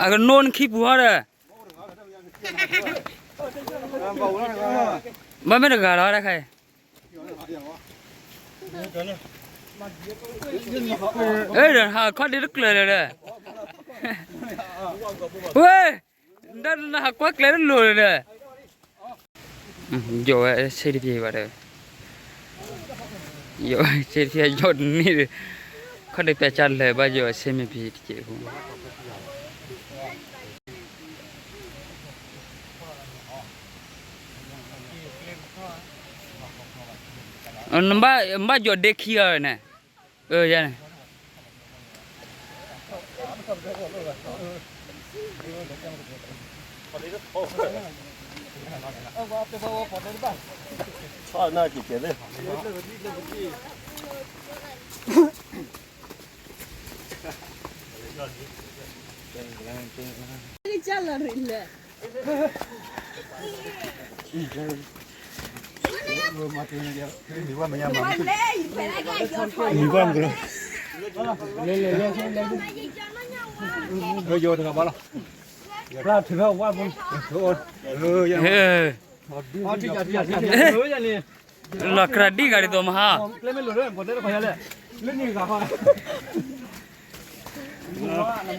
အကနိနခံပူၤဟီဒီး, ဘၣ်မ့ၢ်တဂၤလီၤတခါအံၤ, အဲ ဒီးဟးခီဒ့တကျၢၤလၢၤဒီး, ဝဲ, ဒ်နဟးကွၢ်ကျဲတလိၤလၢၤဒီး, ယိၤဝဲဆ့တပျ့ၤဘၣ်ဒီး, ယိၤဝဲဆ့တပျ့ၤ ယိၤတန့ၢ်ဒီး, ခီဒ့ပျဲကၢ်လၢၤဘၣ် ယိၤဝဲဆ့မ့ၢ်ပျ့ၤတက့ၢ်အဃိ နဘၣ်ယိၤဒ့ခံဂၤန့ၣ်, အၢ ယၤန့ၣ်, လီၤကြၢးဒံးဂၤဒ်သိးမဟါ, နီၣ်ဂံၢ်ခွံမး တၢ်ဒုးနီၣ်ဂံၢ်ခွံ, လွံၢ်ဒုမးထီၣ်ဝါ, တၢ်ဒုးနီၣ်ဂံၢ်ဃိးအီၤ မ့ၢ်နီၣ်ဂံၢ်မုၢ်ဂၤဒုးလဲၣ်, နီၣ်ဂံၢ်တဆံတၢ်ဒုး လဲၤကးဒံးဒံး, ရၤဝဲလဲၣ် ဝဲရၤဝဲလဲၣ်. တၢ်အဲၣ်တၢ်ကျဲၤ စးထီၣ်လၢ ပှၤသ့ၣ်တဖၣ်ကတၢၢ် ပူၤဝဲလၢကစၢ်ယွၤအဘျုးအဖှိၣ်အလၤကပီၤ တၢ်ကလဲၤဘၣ်က့ၤ တၢ်လၤတၢ်ကပီၤ လၢပကိး လၢပဒီကီၢ်ဖိသ့ၣ်တဖၣ်ခံဂၤ လၢတၢ်စူၢ်တၢ်နာ် လၢတၢ်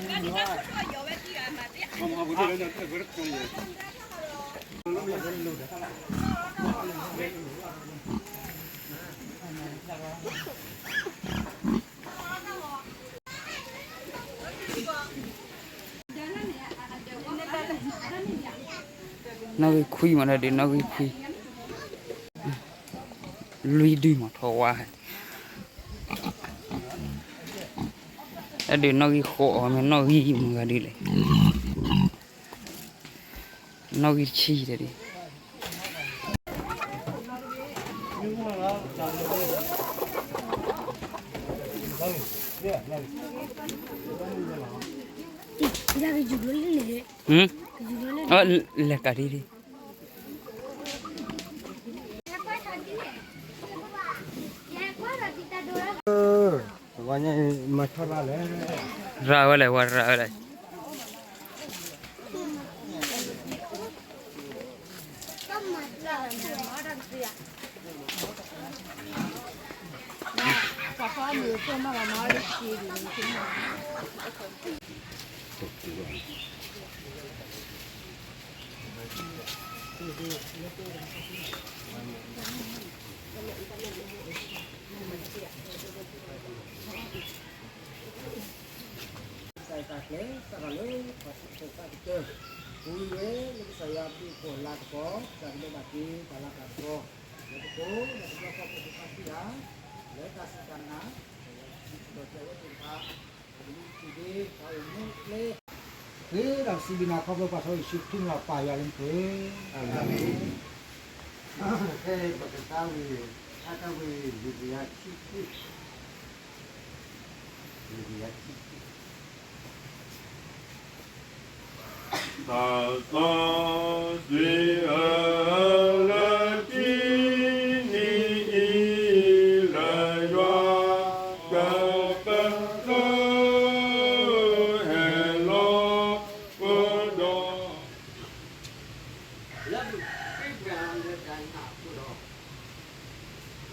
စံးထီၣ်ပတြၢၤအဝဲသ့ၣ်တဖၣ် ပကဒုးထံၣ်က့ၤ တၢ်အိၣ်မူအကျဲ သုတၢ်စံးဘျုးနၤခီဖျိပှၤစီယ့ၣ်ၡူးခရံာ်မ့ၢ်ပၢ်ယွၤလၢမ့ၢ်ပှဲၤ အၤမ့ၣ်. ဖဲပကတၢ်ဝံၤ တၢ်ဝံၤ လံာ်ကယၤခံဆံ လံာ်ကယၤခံဆံ တၢ်စီဆှံအၢလၢတနံၤအံၤ လၢယွၤကပာ်ဖျါ ဟဲလီၤပဒီ လၢပဃ့ပှၤလၢတၢ်နာ်အဃိဒီး ပ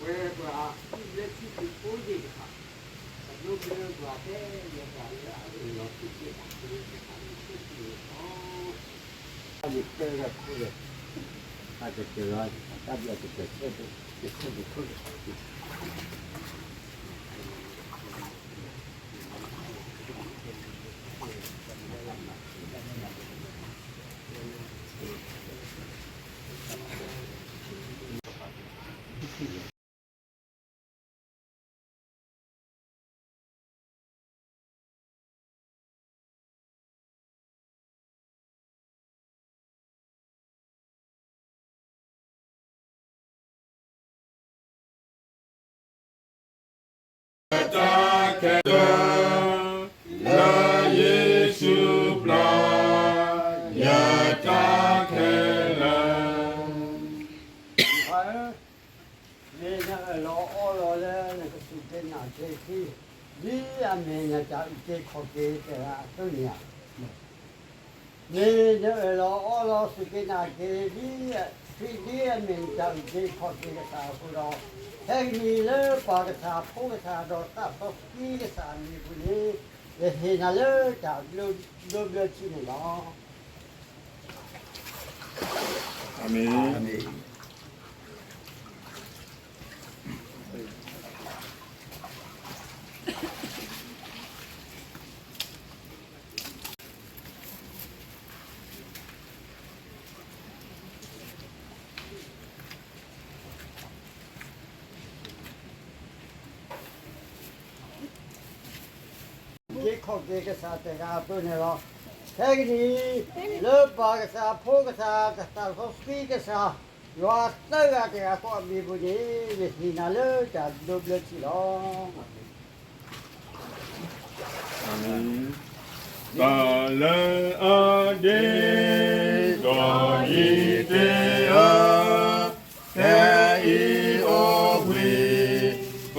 ဝဲပှၤအံၣ်လၢထံဖိကီၢ်ဖိသ့ၣ်တဖၣ် ပဒိးဘျၢပှၤဖဲယွၤတၢ်လၢအအိၣ်လီၤတံၢ်က့ၤတၢ်ကလုၢ်ကထါလၢသုသ့ၣ်လီၤ. ယတဲဝဲခိၣ်ဒီး တၢ်ကတၢၢ်လီၤ တၢ်ဘျၢတၢ်ကတၢၢ် တခိၣ်တခိၣ် ယတၢ်ခဲလၢာ်, လၢယ့ၣ်ၡူးပျၢ်, ယတၢ်ခဲလၢာ်. ခွါဧၢ, မ့ၢ်နအၢၣ်လီၤအီလီၤလၢနကစူၢ်က့ၤနာ်က့ၤခံ, ဒ်အမ့ၢ်နတၢ်အုၣ်က့ၤခီၣ်က့ၤတဂၤအသိးန့ၣ်ဧါ. မ့ၢ်နအၢၣ်လီၤအီလီၤစူၢ်က့ၤနာ်က့ၤ ဒ်အမ့ၢ်နတၢ်အုၣ်က့ၤခီၣ်က့ၤကစၢ်အဃိဒီး, ဖဲကနံၤလၢပၢ်ကစၢ်ဖိကစၢ်ဒီးသးစီဆှံကစၢ်အမံၤအပူၤန့ၣ်, ယဟ့ၣ်နၤလၢတၢ်ဒိဘျၢထံန့ၣ်လီၤ. အၤမ့ၣ်. က့ၤခီၣ်က့ၤကစၢ်တဂၤအသိးန့ၣ်လီၤ. ဖဲကနံၤ, လၢပၢ်ကစၢ်ဖိကစၢ် သးစီဆှံကစၢ်, ယွၤသၢဂၤတဂၤဃီအမံၤပူၤန့ၣ်, ယဟ့ၣ်နၤလၢတၢ်ဒိဘျၢထံလီၤ. တၢ်လၢအဒ့ဒီးယတ့ဧၢ, ဖဲအံၤအိၣ်ဘှံး, ပ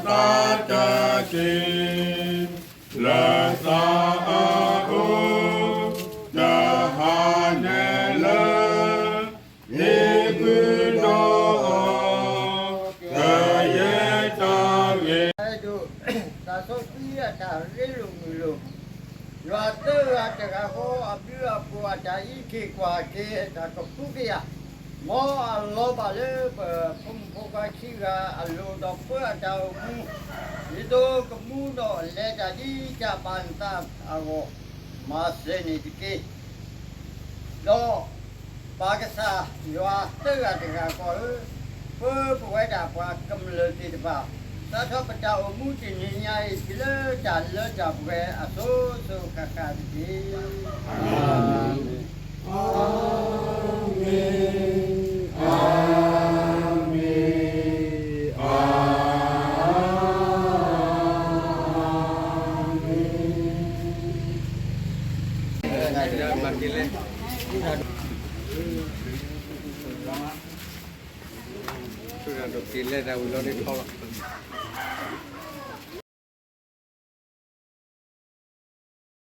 သးတၢ်က့ၤ, လၢသးအအိၣ်, တဟါနၤလၢ ဟ့ၣ်ဃုာ်ဒီးအီၤ ကယဲၢ်တၢ်ဂ့ၤ. အဲၣ်ဒိး သးစီဆှံအတၢ်ရ့လိာ်မုာ်လိာ်, ယွၤသၢဂၤတဂၤဃီအဘျုးအဖှိၣ်အတၢ်အံးက့ၤကွၢ်က့ၤအတၢ်ကဖုကယာ်, မ်အလီၤဘၣ်လၢပဖိမုၣ်ဖိခွါခံဂၤအလိၤဒီးပၢအတၢ်အိၣ်မူ, ဒ်သိးကမူဒီးလဲၤတၢ်ဒ်တၢ်ဘၣ်နသးအဂီၢ်, မၤစၢၤန့ၣ်တက့ၢ်. ဒီး ပၢ်ကစၢ်ယွၤသၢဂၤတဂၤဃီဧၢ, ပၢပဝဲဒၣ်ပှၤကမျၢၢ်သ့ၣ်တဖၣ်, စးထီၣ်ပတၢ်အိၣ်မူတနံၤညါအံၤ တုၤလၢတၢ်လၢတၢ်ပှဲၤအစိၤစိၤဃၣ်ဃၣ်တက့ၢ်. အၤမ့ၣ်, အၤမ့ၣ်, အၤမ့ၣ်, အၤမ့ၣ်. က့ၤလဲၤတၢ်ဝံၤလီၤန့ၣ်ထီလီၤ.